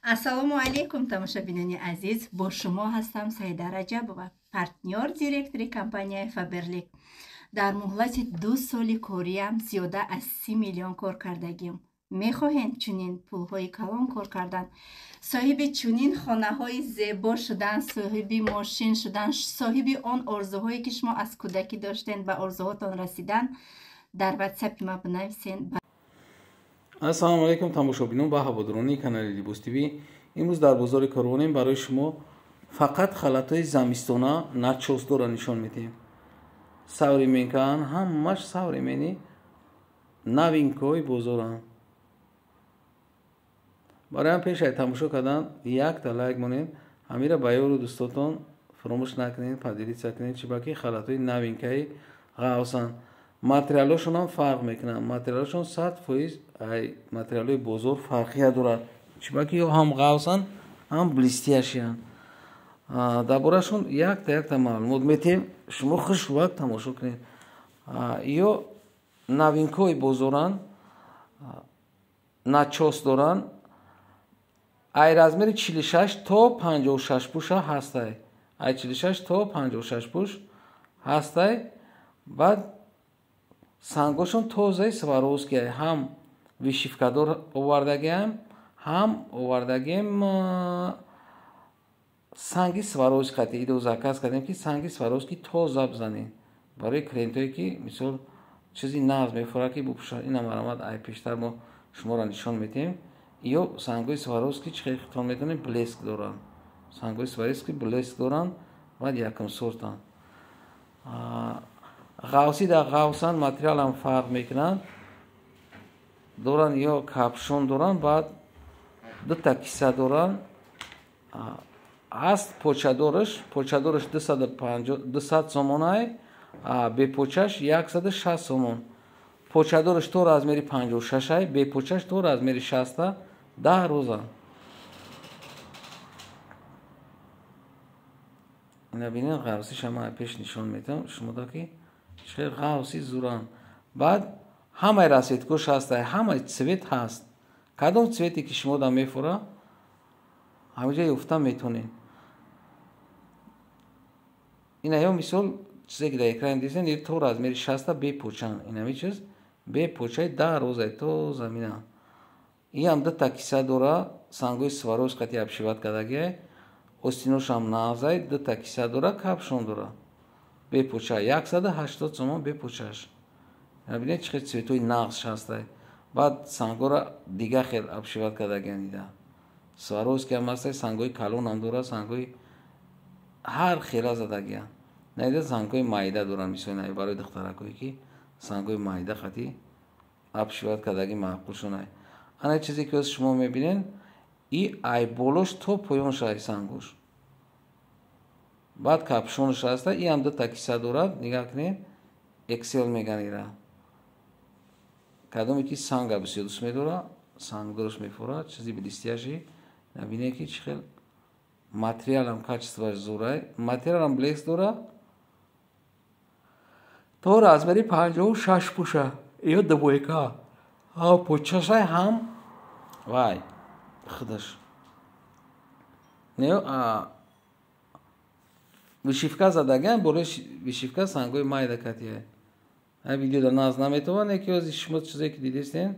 Ассалому алайкум, тамошобинони азиз. Бо шумо ҳастам Саида Раҷабова, партнёр, директори компанияи Фаберлик. Дар муҳлати 2 соли кориам зиёда аз 30 миллион кор кардагим. Мехоҳем чунин пулҳои калон кор кардан, соҳиби чунин хонаҳои зебо шудан, соҳиби мошин шудан, соҳиби он орзуҳое, ки шумо аз кӯдакӣ доштен, ба орзуҳотон расидан? Дар ватсапи ма бинависен. Ассалому алайкум, тамошобинон ва ҳаводорони канали Либос ТВ. Имрӯз дар бозори Корвонем. Барои шумо фақат халатҳои замистона начёсдора нишон медиҳем. Современкаан, ҳамаш современный, новинкаҳои бозоранд. Барои ҳам пешай тамошо кардан якта лайк монед, ҳамира ба ёру дӯстотон фуромӯш накунед, поделиться кунед. Чибаки халатҳои новинкаи ғавсанд, материалошонам фарқ мекунанд. Материалошон 100% ай материалҳои бозор фарқият дорад, чибаки ё ҳам ғавсанд, ҳам блестящиянд. Дар борашон якта якта маълумот метиҳем, шумо хушвақт тамошо кунед. Ё новинкаҳои бозоранд, начёс доранд. Ай размери 46 то 56 пуша ҳастай, ай 46 то 56 пуш ҳастай. Баъд сангошон тозаи Сваровский, ҳам вышивкадор овардагиам, ҳам овардагием санги Сваровский қати. Идо заказ кардем, ки санги Сваровский тоза бизанем барои клиентое, ки мисол чизи нағз мефурад, ки бупӯшад. Ина марамат, ай пештар мо шуморо нишон медиҳем. Ё сангои Сваровский чӣ хел хитон медонем, блеск доранд. Сангои Сваровский блеск доранд, баъд якум сортанд. Ғавсӣ дар ғавсанд, материалам фарқ мекунанд. Доранд ё капюшон доранд, баъд дута киса доранд. Ҳаст почадораш. Почадораш 200 сомонай, бепочаш 160 сомон. Почадораш то размери 56-ай, бепочаш то размери 60-а, 10 рӯза. Ина бинед, ғавсиша ман пеш нишон медиҳам шумода, ки чӣ ғавси зуранд. Баъд ҳамаи расцветкош ҳастай, ҳамаи цвет ҳаст. Кадом цвете ки шумода мефура, ҳамиҷа ёфта метонед. Ина ё мисол чизе ки дар экран дидем, то размери 60-а бепочанд. Инами чиз бепочаи, 10 рӯзай, то замина. Иам дута киса дора, сангои Сваровский қати обшивать кардагиай, остиношам нағзай, дута киса дора, капюшон дора. Бепоча 180 сомон, бепочаш. Бинед, чӣ хел цветои нағз ҳастай. Баъд сангора дига хел обшивать кардагиан. Дида, Сваровскиам ҳастай, сангои калонам дора, сангои ҳар хела задагиан. Наида сангои майда доранд, мисоли барои духтаракое, ки сангои майда қати обшивать кардаги маъқулшонай. Ана чизе ки ҳоз шумо мебинед, и ай болош то поёнш ай сангош, баъд капюшонаш ҳаста. Иам дута киса дорад. Нигаҳ кунед, эксел меган ира. Кадоме ки санга бисёр дӯст медорад, сангдораш мефурад, чизи блестящий. Набинед, ки чӣ хел материалам, качествоаш зурай, материалам блеск дора. То размери 56 пуша ё двойка, ҳам почашай, ҳам вай худаш не вышивка задагиам. Болои вышивка сангои майда катия. Ай видеода наз наметавон, яки ози шумо чизе ки дидестен,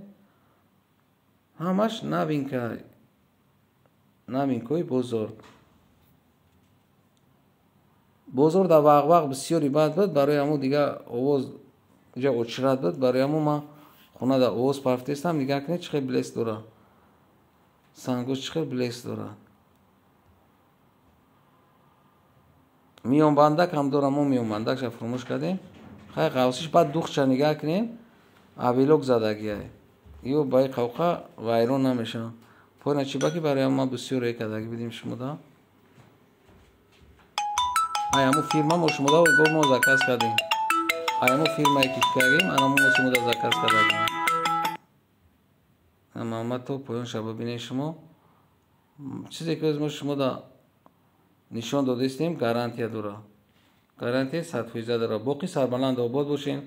ҳамаш новинка, новинкаҳои бозор. Бозор дар вақвақ бисёри бад буд, барои ҳамун дига овоз ҷа очрат буд, барои ҳамун ман хона дар овоз пафтестам. Нигаҳ кунед, чӣ хел блеск дора сангош, чӣ хел блеск дора. Миёнбандак ҳам дорам, мо миёнбандакша фуромӯш кардем. Хай, ғавсиш. Баъд духча нигаҳ кунед, оверлок задагиай, ё ба қавқа вайрон намешаванд. Пойна чибаки барои ман бисёр кардагӣ бидем шумода. Ай ҳамун фирма мо шумода бо мо заказ кардем, ай ҳамун фирмае ки кардем, ана мо шумода заказ кардагим. Маҳмад, то поёнша бибинед шумо. Чизе ки мо шумода нишон додистем, гарантия дора, гарантияи 100% дора. Боқӣ сарбаланд, обод бошен.